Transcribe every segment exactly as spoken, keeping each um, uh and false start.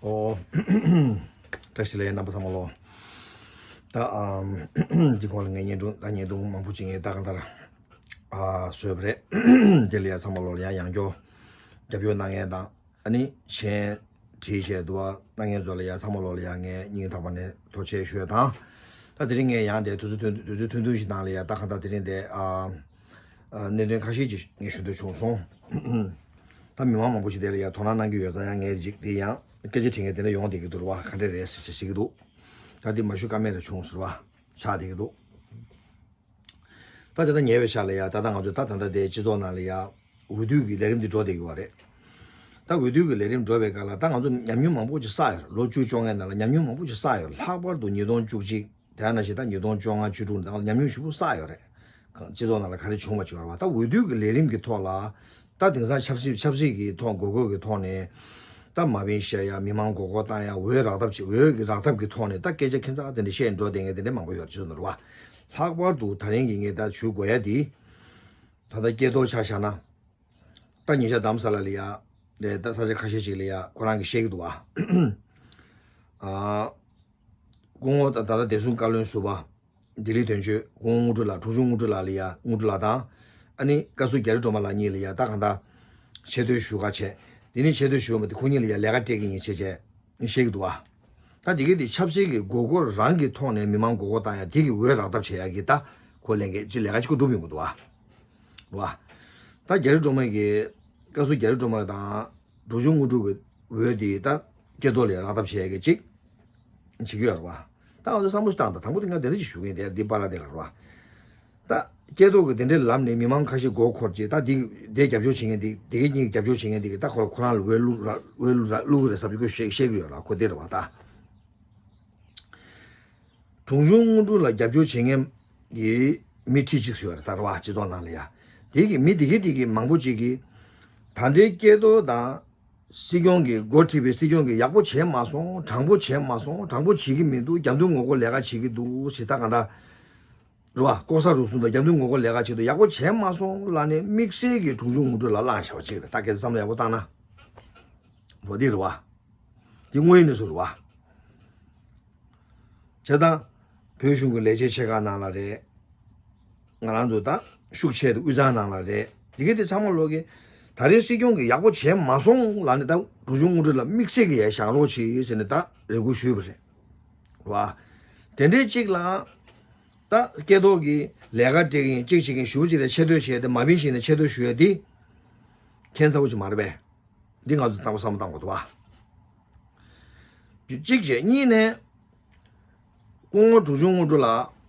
ཨོ། བཀྲ་ཤིས་བདེ་ལེགས་རྣམ་པ་ཚང་མ་ལོ། ད་ཨམ། འདི་གོང་ལ་ངས་བརྙན་ཐུང་ད་བརྙན་ཐུང་མང་པོ་ཅིག་ངས་ད་གང་ལྟར་ཨ་བཟོས་པ་རེད། དེ་ལ་ཡ་ཚང་མ་ལོ་ལ་ཡ་ཡང་བསྐྱར་རྒྱབ་སྐྱོར་གནང་མཁན་དང་ཨ་ནི་མཆན་བྲིས་བྱས་འདུག་བ་གནང་མཁན་ཚོ་ལ་ཡ་ཚང་མ་ལོ་ལ་ཡ་ངས་སྙིང་ཐག་པ་ནས་ཐུགས་རྗེ་ཆེ་ཞུ་ཡ་དང་། ད་དེ་རིང་ངས་ཡང་དེ་དུས་ཚོད་ཐུང་དུས་ཚོད་ཐུང་ཐུང་ཞིག་ནང་ལ་ཡ་ད་གང་ལྟར་དེ་རིང་དེ་ཨ། ཨ། གནད་དོན་ཁ་ཤས་ཅིག་ངས་ཞུ་འདོད་བྱུང་སོང་། ད་མི་མང་མང་པོ་ཞིག་དེ་ལ་ཡང་དོ་སྣང་གནང་གི་ཡོད་ཙང་ཡང་ངས་ཅིག་དེ་ཡང་སྐད་ཆ་དྲི་མཁན་དེ་འདྲ་ཡོང་བསྡད་ཀྱི་འདུག་ར་བ། ག་འདྲ་རེད་ཟེར་ཅིག་བཤད་ཀྱི་འདུག་ད་དེ་མ་ཞུ་ཀ་མེད་རེ་བྱུང་ཟེར་བ་ཆགས་བསྡད་ཀྱི་འདུག་ད་དེ་ལྟར་ཉེ་བའི་ཆར་ལ་ཡང་ད་ལྟ་ང་ཚོ་ད་ད་ལྟ་དེ་སྤྱི་ཚོགས་ནང་ལ་ཡང་འོས་བསྡུ་གི་ལས་རིམ་དེ་འགྲོ་བསྡད་ཀྱི་ཡོད་རེད། ད་འོས་བསྡུ་གི་ལས་རིམ་འགྲོ་བའི་སྐབས་ལ་ད་ང་ཚོ་ཉམས་མྱོང་མང་པོ་ཅིག་བསགས་ཡོད་རེད། ལོ་བཅུ་བཅོ་ལྔའི་ནང་ལ་ཉམས་མྱོང་མང་པོ་ཅིག་བསགས་ཡོད་རེད། ལྷག་པར་དུ་ཉིས་སྟོང་བཅུ་གཅིག་དེ་ནང་བཞིན་ད་ཉིས་སྟོང་བཅོ་ལྔ་བཅུ་དྲུག་ནང་ཉམས་མྱོང་ཞེ་པོ་བསགས་ཡོད་རེད། སྤྱི་ཚོགས་ནང་ལ་ག་རེ་བྱུང་བ་བྱུང་བ་རེད་བ། ད་འོས་བསྡུ་གི་ལས་རིམ་གྱི་ཐོག་ལ་ད་དེང་སང་ཆབ་སྲིད་ཆབ་སྲིད་ཀྱི་ཐོག་དགོས་མཁོ་གི་ཐོག་ནས་ད་མ་བིན་ཤ་ཡ་མི་མང་མགོ་སྐོར་བཏང་ཡ་འོས་རག་ཐབས་ཆེད་འོས་ཀྱི་རག་ཐབས་ཀྱི་ཐོག་ནས་ད་སྐད་ཆ་ཁྱད་མཚར་དེ་འདྲ་བཤད་འགྲོ་བསྡད་མཁན་དེ་འདྲ་མང་པོ་ཡོད་རེད་སྤྱི་ཚོགས་ནང་རེད་བ། ལྷག་པར་དུ་ད་རིང་གི་ངས་ད་ཞུ་དགོས་ཡ་དེ་ད་ལྟ་སྐལ་རྡོར་ཆ་བཞག་ན་ད་ཉེ་ཆར་རྡ་རམ་ས་ལ་ལ་ཡ་ལས་ད་ས་ཆ་ཁ་ཤས་ཤིག་ལ་ཡ་ཁོ་རང་གིས་བཤད་ཀྱི་འདུག་བ། ཨ། སྐུ་ངོ་ད་ད་ལྟ་བདེ་སྲུང་བཀའ་བློན་ཟུར་པ་ལྡི་ལི་དོན་གཅོད་སྐུ་ངོ་དངོས་གྲུབ་ལགས། དྲུང་ཆེ་དངོས་གྲུབ་ལགས་ལ་ཡ་དངོས་གྲུབ་ལགས་དང་ཨ་ནི་བཀའ་ཟུར་རྒྱ་རི་སྒྲོལ་མ་ལགས་གཉིས་ལ་ཡ་ད་གང་ལྟར་ཆེ་བསྟོད་ཞུ་ག་བྱས། དེ་ནི་ཆེ་བསྟོད་ཞུ་བ་མ་དེ་ཁོ་གཉིས་ལ་ཡ་ལས་ཀ་སྤྲད་ཀྱི་ཡིན་བྱས་བྱས་བཤད་ཀྱི་འདུག་བ། ད་དེ་གའི་དེ་ཆབ་སྲིད་ཀྱི་མགོ་སྐོར་རང་གི་ཐོག་ནས་མི་མང་མགོ་སྐོར་བཏང་ཡ་དེ་གི་འོས་རག་ཐབས་བྱེད་ཡ་གི་ད་ཁོ་ལས་འགན་ཅི་ལས་ཀ་ཅིག་ཁོ་སྒྲུབ་ཡོང་གི་འདུག་བ། རེད་བ། ད་རྒྱ་རི་སྒྲོལ་མ་གི་བཀའ་ཟུར་རྒྱ་རི་སྒྲོལ་མ་དང་དྲུང་ཆེ་དངོས་གྲུབ་ཀྱི་འོས་དེ་ད་སྐལ་རྡོར་ལ་རག་ཐབས་བྱེད་ཡ་གི་ཅིག་བྱེད་ཀྱི་ཡོད་རེད་བ། ད་ང་ཚོ་བསམ་བློ་ཞིག་བཏང་དང་དང་པོ་དེ་ང་དེ་འདྲ་ཅིག་ཞུ་གི་ཡིན་དེ་འདི་པར་དེ་ལ་རེད་བ། ད་སྐལ་རྡོར་གི་དེ་འདྲའི་ལམ་ནས་མི་མང་ཁ་ཤས་མགོ་འཁོར་རྗེས་ད་འདི་འདི་རྒྱབ་སྐྱོར་བྱེད་མཁན་འདི་འདི་གི་གཉིས་རྒྱབ་སྐྱོར་བྱེད་མཁན་འདི་གི་ད་ཁོ་ཁོ་རང་ལ་འོས་བླུག་ར་འོས་བླུག་ར་བླུག་གི་རེད་བསམ་གྱི་ཁོས་བཤད་བཤད་གི་ཡོད་ར། ཁོ་འདི་རེད་བ། ད་དྲུང་ཆེ་དངོས་གྲུབ་ལ་རྒྱབ་སྐྱོར་བྱེད་མཁན་གི་མི་ཁྲི་གཅིག་ཙམ་ཡོད་རེད་ད་རེད་བ། སྤྱི་ཚོགས་ནང་ལ་ཡ་འདི་གི་མི་འདི་གི་འདི་གི་མང་པོ་ཅིག་གི་ད་ལྟའི་སྐལ་རྡོར་དང་སྲིད་སྐྱོང་གི་འགོ་ཁྲིད་པའི་སྲིད་སྐྱོང་གི་ཡག་པོ་བྱས་མ་སོང་། དྲང་པོ་བྱས་མ་སོང་། དྲང་པོ་བྱེད་ཀྱི་མི་འདུག་རྒྱབ་མདུན་ངོ་རྒོལ་ལས་ཀ་བྱེད་ཀྱི་འདུག་ཞེས་ད་གང་ལྟར་རེད་བ། ལྐོག་ཟ་རུལ་སུངས་དང་རྒྱབ་མདུན་ངོ་རྒོལ་ལས་ཀ་བྱེད་དུས་ཡག་པོ་བྱས་མ་སོང་ལབ་ནས་དམིགས་བསལ་གྱི་དྲུང་ཆེ་དངོས་གྲུབ་ལ་བླངས་བཞག་པ་ཅིག་རེད། ད་གལ་ཏེ་བསམ་བློ་ཡག་པོ་བཏང་ན་རེད་བ། འདི་རེད་བ། འདི་དངོས་ཡོད་གནས་ཚུལ་རེད་བ། བྱས་ཙང་བོད་གཞུང་གི་ལས་བྱེད་ཆེ་ཁག་ནང་ལ་རེད། ང་རང་ཚོ་ད་ཤུགས་ཆེ་དུ་དབུས་གཙང་ནང་ལ་རེད། དེ་གའི་དེ་ཚང་མ་ལོག་གི་ད་རེས་སྲིད་སྐྱོང་གིས་ཡག་པོ་བྱས་མ་སོང་ལབ་ནས་ད་དྲུང་ཆེ་དངོས་གྲུབ་ལ་དམིགས་བསལ་གྱི་ཡ་བཞག་རོགས་བྱེད་ཟེར་ནས་ད་རེ་སྐུལ་ཞུས་པ་རེད་བ། དེ་འདྲའི་གཅིག་ལ། ད་སྐལ་རྡོར་གྱིས་ལས་ཀ་སྤྲད་ཀྱི་ཡིན་གཅིག་བྱེད་ཀྱི་ཡིན་ཞུ་བ་ཅིག་ལ་ཆེ་བསྟོད་བྱས་ཏེ་མ་བིན་ཞིག་ནས་ཆེ་བསྟོད་ཞུ་ཡ་འདི་ཁྱད་མཚར་པོ་ཅིག་མ་རེད་པས། འདི་ང་ཚོ་ལྟ་བུ་བསམ་བློ་བཏང་དགོས་འདུག་བ། གཅིག་བྱས་གཉིས་ནས་སྐུ་ངོ་དྲུང་ཆེ་དངོས་གྲུབ་ལགས་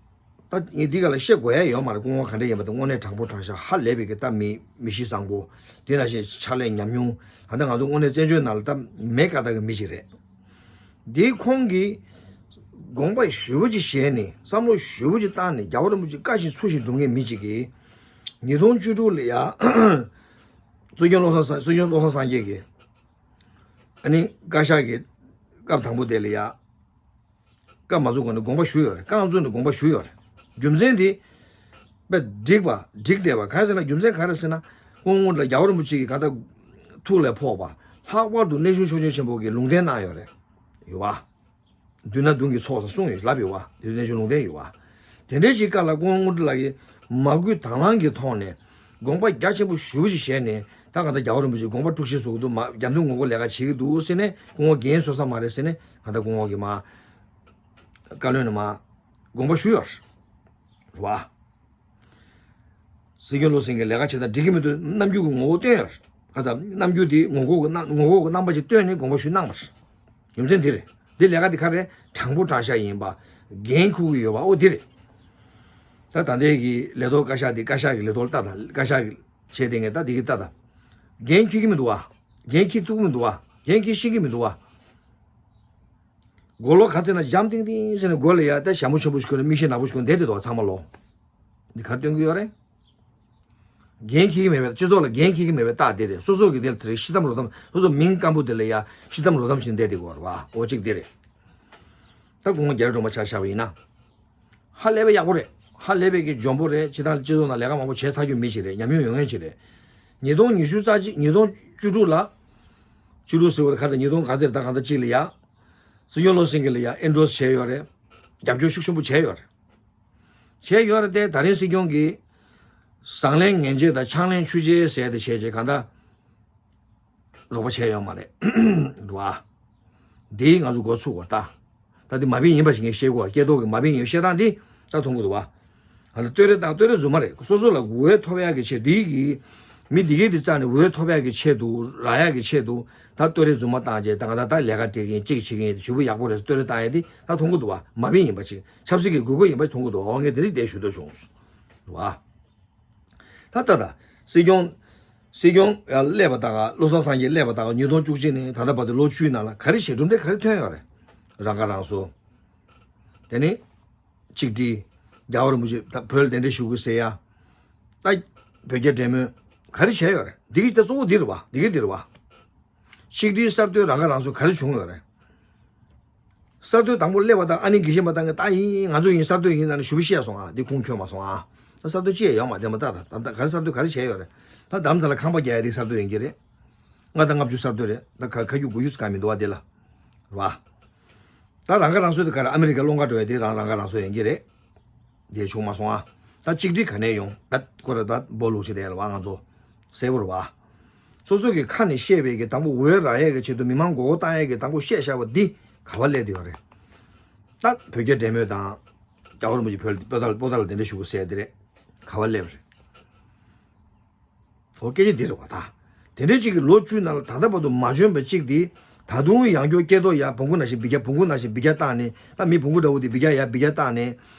ད་ངས་འདི་ག་ལ་བཤད་དགོས་ཡ་ཡོད་མ་རེད། སྐུ་ངོ་ག་འདྲ་ཡིན་པ་དེ་དངོས་གནས་དྲང་པོ་དྲང་བཞག་ཧ་ལས་པའི་གི་ད་མི་མི་གཤིས་བཟང་པོ། དེ་ནང་བཞིན་ཕྱག་ལས་ཉམས་མྱོང་ད་ལྟ་ང་ཚོ་དངོས་གནས་བཙན་བྱོལ་ནང་ལ་ད་མེད་ཀ་ད་གི་མི་ཞིག་རེད། འདི་ཁོང་གིས་དགོངས་པ་ཞེ་པོ་ཅིག་བཞེས་ནས་བསམ་བློ་ཞེ་པོ་ཅིག་བཏང་ནས་རྒྱལ་བ་རིན་པོ་ཆེ་བཀའ་བཞིན་ཚུལ་བཞིན་སྒྲུབ་མཁན་མི་གཅིག་གིས་ཉིས་སྟོང་བཅུ་དྲུག་ལ་ཡ་སྲིད་སྐྱོང་བློ་བཟང་སྲིད་སྐྱོང་བློ་བཟང་སངས་རྒྱས་ཀྱིས་ཨ་ནི་བཀའ་ཤག་གི་སྐབས་དང་པོ་དེ་ལ་ཡ་སྐབས་མ་བཙུགས་གོང་ནས་དགོངས་པ་ཞུས་ཡོད་རེད། རྐང་བཙུགས་ནས་དགོངས་པ་ཞུས་ཡོད་རེད། རྒྱུ་མཚན་དེ་དཔེ་འགྲིག་པ་འགྲིག་བསྡད་པ་གང་ཟེར་ན་རྒྱུ་མཚན་ག་རེ་ཟེར་ན་སྐུ་ངོ་ལ་རྒྱལ་བ་རིན་པོ་ཆེ་གིས་ག་ད་ཐུགས་ལ་ཕོག་པ་ལྷག་པར་དུ་གནས་ཆུང་ཆོས་སྐྱོང་ཆེན་པོ་གིས་ལུང་བསྟན་གནང་ཡོད་རེད། ཡོད་བ། མདུན་ན་མདུན་གྱི་ཚོགས་ཟེར་གསུངས་ཡོད་ལབ་ཡོད་བ། དེ་གནས་ཆུང་ལུང་བསྟན་ཡོད་བ། དེ་འདྲའི་ཅིག་སྐབས་ལ་སྐུ་ངོ་དངོས་གྲུབ་ལགས་ཀྱིས་མ་བསྐུལ་དང་བླངས་ཀྱི་ཐོག་ནས་དགོངས་པ་རྒྱ་ཆེན་པོ་ཞེ་པོ་ཅིག་བཞེས་ནས་ད་ག་ད་རྒྱལ་བ་རིན་པོ་ཆེ་དགོངས་པ་དཀྲུག་ཤིང་བཟོ་གི་འདུག་མ་རྒྱབ་མདུན་ངོ་རྒོལ་ལས་ཀ་བྱེད་ཀྱི་འདུག་ཟེར་ནས་སྐུ་ངོ་འགན་བཟོ་ས་མ་རེད་ཟེར་ནས་ག་ད་སྐུ་ངོ་གིས་མ་བཀའ་བློན་ནས་མ་དགོངས་པ་ཞུས་ཡོད་རེད་བ། སྲིད་སྐྱོང་བློ་སེང་གི་ལས་ཀ་བྱེད་སྟངས་འགྲིག་གི་མི་འདུག་རྣམ་འགྱུར་གྱི་ངོ་བོ་སྟོན་ཡོད་རེད། ཁ་ཚ་རྣམ་འགྱུར་དེ་ངོ་ལྐོག་གི་རྣམ་ངོ་ལྐོག་གི་རྣམ་པ་ཅིག་སྟོན་ནས་དགོངས་པ་ཞུས་གནང་བ་རེད། རྒྱུ་མཚན་འདི་རེད། འདི་ལས་ཀ་འདི་ག་རེ་དྲང་པོ་དྲང་བཞག་ཡིན་པ། འགན་འཁུར་གྱི་ཡོད་པ་ཨོ་འདི་རེད། ད་ད་ལྟའི་གི་ལས་ཐོག་བཀའ་ཤག་འདི་བཀའ་ཤག་གི་ལས་ཐོག་ལ་ལྟ་དང་བཀའ་ཤག་གི་བྱས་དེ་ངས་ད་འདི་གི་ལྟ་དང་། འགན་འཁྱེར་གྱི་མི་འདུག་བ། འགན་འཁྱེར་ཐུབ་ཀྱི་མི་འདུག་བ། འགན་འཁྱེར་ཤེས་ཀྱི་མི་འདུག་བ། མགོ་ལོག་ག་ཚོད་ན་འཇམ་ཐིང་ཐིང་ཟེར་ནས་མགོ་ལ་ཡ་ད་ཞྭ་མོ་ཆེན་པོ་ཞིག་གོན་ནས་མིག་ཤེལ་ནག་པོ་ཞིག་གོན་བསྡད་དེ་འདུག་བ་ཚང་མ་ལོ། འདི་ག་རེ་སྟོན་གྱི་ཡོད་རེད། འགན་འཁྱེར་གྱི་མེད་པའི་སྤྱི་ཚོགས་ལ་འགན་འཁྱེར་གྱི་མེད་པའི་རྟགས་དེ་རེད། སོ་སོ་གི་དེ་ལ་དེ་རིང་ཤི་གཏམ་ལོག་གཏམ་སོ་སོ་མིང་སྐམ་པོ་དེ་ལ་ཡ་ཤི་གཏམ་ལོག་གཏམ་བྱས་ནས་བསྡད་དེ་གོ་རེད་བ། འོ་གཅིག་དེ་རེད། ད་སྐུ་ངོ་རྒྱ་རི་སྒྲོལ་མ་ཆ་བཞག་པ་ཡིན་ན། ཧ་ལས་པའི་ཡག་པོ་རེད། ཧ་ལས་པའི་གི་འཇོན་པོ་རེད། སྤྱི་བཏང་སྤྱི་ཚོགས་ནང་ལས་ཀ་མང་པོ་བྱས་ཚར་རྒྱུ་མི་ཞིག་རེད། ཉམས་མྱོང་ཡོད་མཁན་ཞིག་རེད། ཉིས་སྟོང་ཉི་ཤུ་རྩ་གཅིག་ཉིས་སྟོང་བཅུ་དྲུག་ལ། བཅུ་དྲུག་ཟེར་བར་ཁ་ད་ཉིས་སྟོང་ག་ཚོད་ད་གང་ད་གཅིག་ལ་ཡ། སྲིད་སྐྱོང་བློ་སེང་གེ་ལ་ཡ་ཨེན་ཌོ་སི་བྱས་ཡོད་རེད། རྒྱབ་སྐྱོར་ཤུགས་ཆེན་པོ་བྱས་ཡོད་རེད། བྱས་ཡོད་རེད་དེ་ད་རིང་སྲིད་སྐྱོང་གིས་ཟངས་ལན་ངན་བྱེད་དང་ཆང་ལན་ཆུ་བྱེད་ཟེར་དེ་བྱས་རྗེས་གང་ལྟར་རོགས་པ་བྱས་ཡོད་མ་རེད། འདུག་ཨ། འདིས་ང་ཚོ་འགོ་ཚུགས་པ་ད། ད་འདི་མ་བིན་ཡིན་པ་ཞིག་ངས་བཤད་དགོས་སྐྱེ་ཐོག་གི་མ་བིན་ཡིན་བཤད་སྟངས་འདི་ད་མཐོང་གི་འདུག་བ། ང་ཚོ་བསྟོད་ར་དང་བསྟོད་ར་རྫུན་མ་རེད། སོ་སོ་ལ་འོས་ཐོབ་ཡག་གི་ཆེད་འདི་གི་མི་འདི་གས་འདི་རྩ་ནས་འོས་ཐོབ་ཡག་གི་ཆེད་དུ་རག་ཡག་གི་ཆེད་དུ་ད་བསྟོད་ར་རྫུན་མ་བཏང་རྗེས་ད་ང་ད་ད་ལས་ཀ་སྤྲད་མཁན་གཅིག་བྱེད་མཁན་ཞུ་བ་ཡག་པོ་རེད་བསྟོད་ར་བཏང་ཡག་འདི་ད་མཐོང་གི་འདུག་བ། མ་བིན་ཡིན་པ་ཅིག་ཆབ་སྲིད་ཀྱི་དགོས་མཁོ་ཡིན་པ་མཐོང་གི་འདུག་འོ་ངས་དེ་རིགས་དེ་ཞུ་འདོད་བྱུང་། འདུག་བ། ད་ལྟ་ད། སྲིད་སྐྱོང་། སྲིད་སྐྱོང་ཡ་སླེབས་པ་ད་ག་བློ་བཟང་སངས་རྒྱས་སླེབས་པ་ད་ག་ཉིས་སྟོང་བཅུ་གཅིག་ནས་ད་ལྟ་བར་དུ་ལོ་བཅུའི་ནང་ལ་ག་རེ་བྱས་གྲུབ་འབྲས་ག་རེ་ཐོན་ཡོད་རེད། རང་ཁ་རང་གསོ། དེ་ནི། གཅིག་སྒྲིལ། རྒྱལ་བ་རིན་པོ་ཆེ་ད་བོད་ལ་གདན་འདྲེན་ཞུ་དགོས་ཟེར་ཡ། ད། བོད་རྒྱ་འབྲེལ་མོལ། ག་རེ་བྱས་ཡོད་རེད། འདི་གི་ད་གཙོ་བོ་འདི་རེད་བ། འདི་གི་འདི་རེད་བ། ཆིག་སྒྲིལ་གསར་གཏོད་རང་ཁ་རང་གསོ་ག་རེ་བྱུང་ཡོད་རེད། གསར་གཏོད་དང་པོ་སླེབས་པ་དང་ཨ་ནི་དགེ་བཤེས་མ་དང་གི་ད་ཡིན་ང་ཚོ་ཡིན་གསར་གཏོད་ཡིན་ན་ནི་ཞུ་བ་བཤད་སོང་ཨ། འདི་ཁུངས་འཁྱོལ་མ་སོང་ཨ། ད་གསར་གཏོད་ཅི་ཡང་ཡོད་མ་རེད་མ་ད་ད་ད་ག་རེ་གསར་གཏོད་ག་རེ་བྱས་ཡོད་རེད། ད་དམ་ཚ་ལ་ཁང་པ་རྒྱག་ཡ་དེ་གསར་གཏོད་ཡིན་གྱི་རེད། ལྔ་དང་ལྔ་བཅུ་གསར་གཏོད་རེད། ད་ག་ཁ་རྒྱུ་དགུ་རྒྱུ་ཟེར་ག་མི་འདུག་ཨ་དེ་ལ། རེད་བ། ད་རང་ཁ་རང་གསོ་དེ་ག་རེ་ཨ་མི་རི་ཀ་སློང་ག་འགྲོ་ཡ་དེ་རང་རང་ཁ་རང་གསོ་ཡིན་གྱི་རེད། དེ་བྱུང་མ་སོང་ཨ། ད་གཅིག་སྒྲིལ་ག་ནས་ཡོང་ད་ཁོ་ར་ད་སྦོ་ལུག་ཅིག་དེ་ལ་བ་ང་ཚོ། གསལ་པོ་རེད་བ། སོ་སོ་གི་ཁ་ནས་བཤད་པའི་གི་དང་པོ་འོས་རག་ཡས་ཀྱི་ཆེད་དུ་མི་མང་མགོ་སྐོར་བཏང་ཡས་ཀྱི་དང་པོ་བཤད་བཞག་པ་འདི་ག་བ་སླེབས་བསྡད་ཡོད་རེད། ད་བོད་རྒྱ་འབྲེལ་མོལ་དང་། རྒྱལ་བ་རིན་པོ་ཆེ་བོད་པོ་ཏཱ་ལ་པོ་ཏཱ་ལ་གདན་འདྲེན་ཞུ་དགོས་ཟེར་ཡ་དེ་རེད། ག་བ་སླེབས་རེད། ཨོ་སྐད་ཆ་འདི་རེད་བ་ད། དེ་འདྲའི་གཅིག་གི་ལོ་བཅུའི་ནང་ལ་ད་ལྟ་བར་དུ་མ་བྱོན་པ་གཅིག་འདི། ད་དུང་ཡང་བསྐྱར་སྐྱེ་ཐོག་ཡ་བོང་གུ་ནང་བཞིན་འབུད་རྒྱག་བོང་གུ་ནང་བཞིན་འབུད་རྒྱག་བཏང་ནས་ད་མི་བོང་གུ་འདྲ་བོ་འདི་འབུད་རྒྱག་ཡ་འབུད་རྒྱག་བཏང་ནས་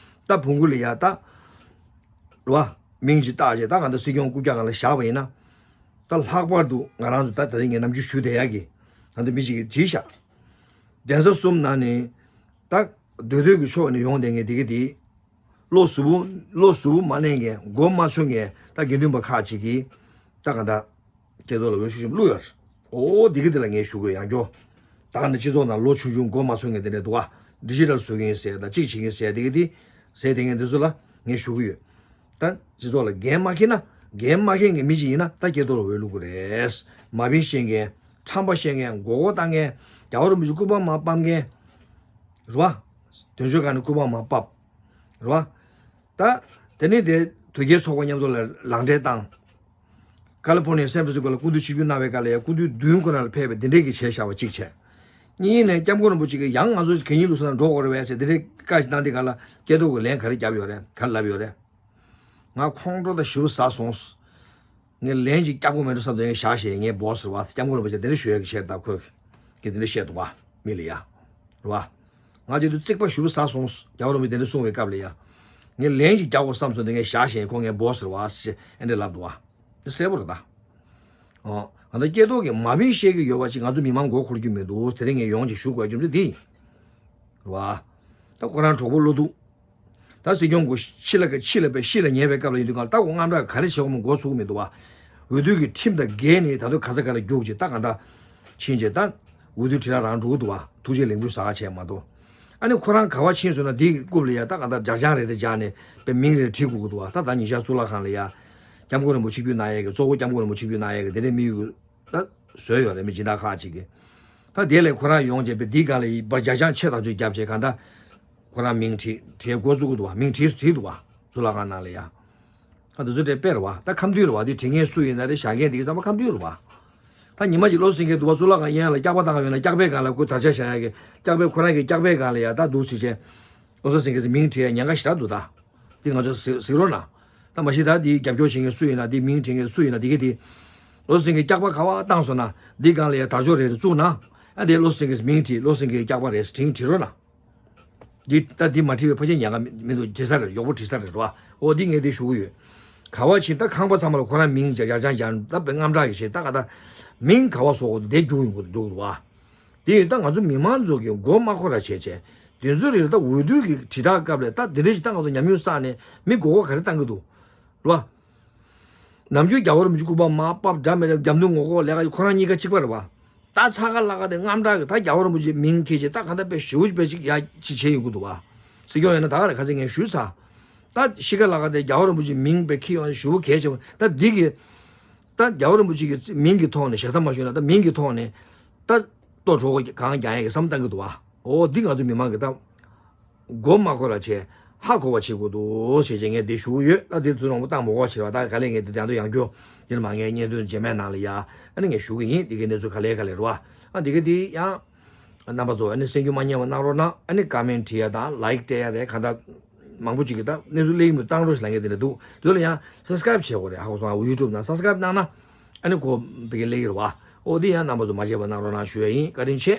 ད་བོང་གུ་ལ་ཡ་ད། རེད་བ། མིང་ཅིག་བཏགས་རྗེས་ད་གང་ལྟར་སྲིད་སྐྱོང་རྐུབ་བཀྱག་སྒང་ལ་བཞག་པ་ཡིན་ན། ད་ལྷག་པར་དུ་ང་རང་ཚོ་ད་ད་ལྟ་ངས་ནམ་རྒྱུན་ཞུ་བསྡད་ཡ་གི། ད་ལྟ་མི་ཅིག་གིས་བྲིས་ཤག་གདན་ས་གསུམ་ནང་ནས། ད། མདོ་སྟོད་ཀྱི་ཕྱོགས་ནས་ཡོང་བསྡད་མཁན་དེ་ག་དེ། བློ་གཟུ་བོ། བློ་གཟུ་བོ་མ་གནས་མཁན་མགོ་མ་ཚོས་མཁན་ད་དགེ་འདུན་པ་ཁག་ཅིག་གིས། ད་གང་ལྟར། སྐྱེ་ཐོག་ལ་འོས་ཤུགས་ཆེན་པོ་བླུགས་ཡོད་རེད། ཨོ་འདི་ག་དེ་ལ་ངས་ཞུ་དགོས་ཡང་སྐྱོ། ད་ག་ནས་སྤྱི་ཚོགས་ནང་ལོ་ཆུང་ཆུང་མགོ་མ་ཚོས་མཁན་དེ་འདྲ་འདུག་བ། ཌི་ཇི་ཊལ་བཟོ་གི་ཡིན་ཟེར་དང་གཅིག་བྱེད་ཀྱི་ཡིན་ཟེར་དེ་ག་དེ། ཟེར་དེ་ངས་འདི་ཚོ་ལ་ངས་ཞུ་གི་ཡོད། ད་སྤྱི་ཚོགས་ལ་འགན་མ་འཁྱེར་ན། འགན་མ་འཁྱེར་མཁན་མི་ཅིག་ཡིན་ན་ད་སྐྱེ་ཐོག་ལ་འོས་བླུག་དགོས་རེད། མ་བིན་བཤད་མཁན། ཁྲམ་པ་བཤད་མཁན་མགོ་སྐོར་བཏང་མཁན། རྒྱལ་བ་རིན་པོ་ཆེ་སྐུ་པར་མར་ཕབ་མཁན། རེད་བ། དོན་གཅོད་ཁང་ནས་སྐུ་པར་མར་ཕབ། རེད་བ། ད། དེ་ནས་དེ་དོལ་རྒྱལ་ཚོགས་པ་མཉམ་ཚོགས་ལ་ལག་འབྲེལ་བཏང་། ཀ་ལི་ཕོར་ནི་ཡ་སན་ཕྲན་སི་ཀོ་ལ་སྐུ་མདུན་ཆིབས་བསྒྱུར་གནང་བའི་སྐབས་ལ་ཡང་སྐུ་མདུན་མདུན་ཁོ་ན་ལ་ཕེབས་པའི་འདི་འདྲས་ཀྱི་བྱས་བཞག་པ་གཅིག་བྱས། གཉིས་ནས་སྐྱབས་མགོན་རིན་པོ་ཆེ་གིས་ཡང་ང་ཚོ་གད་སྙིགས་བླུགས་ས་ནང་འགྲོ་དགོས་རེད་པས་ཟེར་འདི་འདྲས་བཀའ་ཞིག་བཏང་དུས་ག་ལ་སྐྱེ་ཐོག་གི་ལན་ག་རེ་བརྒྱབ་ཡོད་རེད་ག་རེ་ལབ་ཡོད་རེད། ང་ཁོང་ཁྲོ་དང་ཞེ་པོ་ཟ་སོང་། ངས་ལན་ཅིག་རྒྱག་དགོས་མེད་འགྲོ་བསམ་ཚེ་ངས་བཞག་བཞག་ངའི་བོ་སི་རེད་བ། སྐྱབས་མགོན་རིན་པོ་ཆེ་དེ་འདྲ་ཞུ་ཡག་གི་ཤེས་རྟགས་ཁོས་གི་དེ་འདྲ་བཤད་འདུག་བ། མི་ལ་ཡ། རེད་བ། ང་ཅིག་ཏུ་རྩིག་པ་ཞུ་བ་ཟ་སོང་། རྒྱལ་བ་རིན་པོ་ཆེ་དེ་འདྲ་གསུང་བའི་སྐབས་ལ་ཡ། ངས་ལན་ཅིག་རྒྱག་དགོས་བསམ་སོང་དེ་ངས་བཞག་བཞག་ཁོ་ངའི་བོ་སི་རེད་བ་ཞེས་ཨེ་འདྲ་ལབ་འདུག་བ། དེ་གསལ་པོ་རེད་ད། ཨོ། ང་ད་སྐྱེ་ཐོག་གི་མ་བིན་བཤད་ཀྱི་ཡོད་པ་ཅིག་ང་ཚོ་མི་མང་མགོ་འཁོར་རྒྱུ་མི་འདུག་དེ་རིང་ངས་ཡོང་ཅིག་ཞུ་དགོས་རྒྱུ་མཚན་འདི་ཡིན། རེད་བ། ད་ཁོ་རང་གྲོགས་པོ་བློ་སྡུག་ད་སྲིད་སྐྱོང་གོ་ཕྱི་ལ་ཕྱི་ལ་པའི་ཕྱི་ལ་ཉེ་བའི་སྐབས་ལ་ཡིན་དུས་གང་ལ་ད་འོ་དངངས་སྐྲག་ག་རེ་བྱེད་དགོས་མིན་མགོ་ཚོས་ཀྱི་མི་འདུག་བ། འོས་བསྡུ་གི་ཁྲིམས་དང་འགལ་ནས་ད་དུང་ག་ས་ག་ལ་རྒྱུགས་ཅིག་ད་གང་ལྟར་ཕྱིན་བྱས་ད་འོས་བསྡུ་དྲི་ར་རང་འགྲོ་གི་འདུག་བ། ཐུགས་རྗེ་ལེགས་འབུལ་ཟ་ག་བྱས་མ་གཏོགས། ཨ་ནི་ཁོ་རང་ག་བ་ཕྱིན་སོང་ན་དེའི་རྐུབ་ལ་ཡ་ད་གང་ལྟར་ལྗགས་བྱང་རེ་རེ་སྦྱར་ནས་པའི་མིང་རེ་བྲིས་དགོས་ཀྱི་འདུག་བ། ད་ད་ཉིན་ཞག་གཙུག་ལག་ཁང་ལ་ཡ་སྐྱབས་མགོན་རིན་པོ་ཆེ་ཆིབས་བསྒྱུར་གནང་ཡས་ཀྱི་གཙོ་བོ་སྐྱབས་མགོན་རིན་པོ་ཆེ་ཆིབས་བསྒྱུར་གནང་ཡས་ཀྱི་དེ་འདྲའི་དམིགས་ཡུལ། ད་བཟོས་ཡོད་རེད་མི་སྦྱིན་བདག་ཁག་ཅིག་གིས། ད་དེ་ལས་ཁོ་རང་ཡོང་བྱས་པའི་འདི་སྒང་ལ་ཡིན་པར་ལྗགས་བྱང་ཆེ་ཐག་ཆོད་བརྒྱབ་བྱས་གང་ལྟར། ཁོ་རང་མིང་བྲིས་བྲིས་འགོ་བཙུགས་ཀྱི་འདུག་བ། མིང་བྲིས་བྲིས་འདུག་བ། གཙུག་ལག་ཁང་ནང་ལ་ཡ། ད་འདི་ཚོ་དེ་དཔེ་རེད་བ། ད་ཁམས་འདུས་རེད་བ། འདི་བྲིས་མཁན་སུ་ཡིན་ན་རེད། བཞག་མཁན་འདི་གི་ཚང་མ་ཁམས་འདུས་རེད་བ། ད་ཉི་མ་གཅིག་བློ་སེང་གེ་འདུག་བ། གཙུག་ལག་ཁང་གཡས་ལ་སྐྱག་པ་བཏང་ཡོད་ན་སྐྱག་པའི་སྒང་ལ་ཁོ་དར་ཆ་བཞག་ཡ་གི་སྐྱག་པའི་ཁོ་རང་གི་སྐྱག་པའི་སྒང་ལ་ཡ་ད་འདུག་བྱས་བྱས། བློ་བཟང་སེང་གེ་ཚོ་མིང་བྲིས་ཡ་ཉེན་ཁ་ཞེ་དྲག་འདུག་ད། འདི་ང་ཚོ་གཟིགས་གཟིགས་རོགས་གནང་། ད་མ་གཞི་ད་འདི་རྒྱབ་སྐྱོར་བྱེད་མཁན་སུ་ཡིན་ན་འདི་མིང་བྲིས་མཁན་སུ་ཡིན་ན་འདི་གི་འདི། བློ་བཟང་སེང་གེ་སྐྱག་པ་ག་བ་བཏང་སོང་ན་འདི་སྒང་ལ་ཡ་དར་ལྕོག་རེ་རེ་བཙུགས་ན། ཨ་འདི་བློ་བཟང་སེང་གེ་མིང་བྲིས་བློ་བཟང་སེང་གེ་སྐྱག་པ་རེད་ཟེར་བྲིས་བྲིས་རོགས་གནང་། འདི་ད་འདི་མ་བྲིས་པའི་ཕལ་ཆེར་ཉེན་ཁ་མི་མི་འདུག་བྲིས་ས་རེད། ཡག་པོ་བྲིས་ས་རེད་རོ། འོ་འདི་ངས་འདི་ཞུ་གི་ཡོད། ག་བ་ཕྱིན་ད་ཁང་པ་ཚང་མ་ལ་ཁོ་རང་མིང་ཡར་ཡར་བྱང་བྱང་ད་དཔེ་དངངས་སྐྲག་གི་བྱེད་ད་ག་ད། མིང་ག་བ་སོགས་འདི་རྒྱུག་ཡོང་གི་འདུག་བ། དེ་ཡིན་ད་ང་ཚོ་མི་མང་ཚོ་གི་མགོ་མ་འཁོར་ར་བྱས་བྱས། དེ་ཚོ་རེད་ད་འོས་བསྡུ་གི་དྲིལ་བསྒྲགས་སྐབས་ལ་ད་དེ་འདྲ་ཞིག་ད་ང་ཚོ་ཉམས་མྱོང་བསགས་ནས་མི་མགོ་སྐོར་ག་རེ་བཏང་གི་འདུག་རོ། ནམ་རྒྱུན་རྒྱལ་བ་རིན་པོ་ཆེ་སྐུ་པར་མར་ཕབ་འདྲ་མི་འདྲ་རྒྱབ་མདུན་ངོ་ལྐོག་ལས་ཀ་ཁོ་རང་གཉིས་ཀ་གཅིག་པ་རེད་བ། ད་ཚ་ག་ལ་ག་དེ་དངངས་སྐྲག་གི་ད་རྒྱལ་བ་རིན་པོ་ཆེ་མིང་འཁྱེར་བྱས་ད་ག་འདྲ་དཔེ་ཞེ་པོ་དཔེ་ཅིག་ཡ་ཅིག་བྱས་ཡོང་གི་འདུག་བ། སྲིད་སྐྱོང་ཡིན་ན་ད་ག་རེ་ཁ་ཚིག་ངས་ཞུས་ཚར། ད་ཤི་ཁ་ལ་ག་དེ་རྒྱལ་བ་རིན་པོ་ཆེ་མིང་དཔེ་འཁྱེར་ཡོང་ཞེ་པོ་གལ་ཆེ་བ་ད་འདི་གི། ད་རྒྱལ་བ་རིན་པོ་ཆེ་གི་མིང་གི་ཐོག་ནས་ཞེ་ས་མ་ཞུས་ན་ད་མིང་གི་ཐོག་ནས། ད་ལྟོ་གྲོགས་གང་རྒྱག་ཡ་གི་བསམ་བཏང་གི་འདུག་བ། འོ་འདི་ང་ཚོ་མི་མང་གི་ད་མགོ་མ་འཁོར་བ་བྱས། ཧ་གོ་བ་བྱེད་དགོས་འདུག་ཞེས་བྱས་ངས་འདི་ཞུ་གི་ཡོད། ད་འདི་ཚོ་རོང་པོ་བཏང་མ་དགོས་བྱེད་བ། ད་ག་ལས་ངས་འདི་དང་དུ་ཡང་སྐྱོ་འདི་ལ་མ་ངས་བརྙན་ཐུང་རྗེས་མའི་ནང་ལ་ཡ་ཨ་ནི་ངས་ཞུ་གི་ཡིན། འདི་གའི་གནས་ཚུལ་ག་ལེ་ག་ལེ་རེད་བ། ཨ་འདི་ག་འདི་ཡང་རྣམ་པ་ཚོ་ཨ་ནི་སེམས་འགྱུར་མ་ཉེས་པ་གནང་རོགས་གནང་། ཨ་ནི་ཀ་མེན་བྲིས་ཡ་དང་ལའིཀ་སྤྲད་ཡ་རེད། གང་ལྟར་མང་པོ་ཅིག་གིས་ད་གནས་ཚུལ་གླེང་མུས་བཏང་རོགས་ཞེས་ལབ་མཁན་དེ་འདྲ་འདུག་དེ་ལ་ཡང་སབ་སི་ཀ་རེབ་བྱེད་དགོས་རེད། ཧ་གོ་སོང་ཨ། ཡུ་ཊུབ་ནང་སབ་སི་ཀ་རེབ་གནང་ན་ཨ་ནི་ཁོ་བི་གེ་ལེགས་རེད་བ། ཨོ་འདི་ཡང་རྣམ་པ་ཚོ་མ་བརྗེད་པ་གནང་རོགས་གནང་ཞུ་ཡ་ཡིན། བཀའ་དྲིན་ཆེ།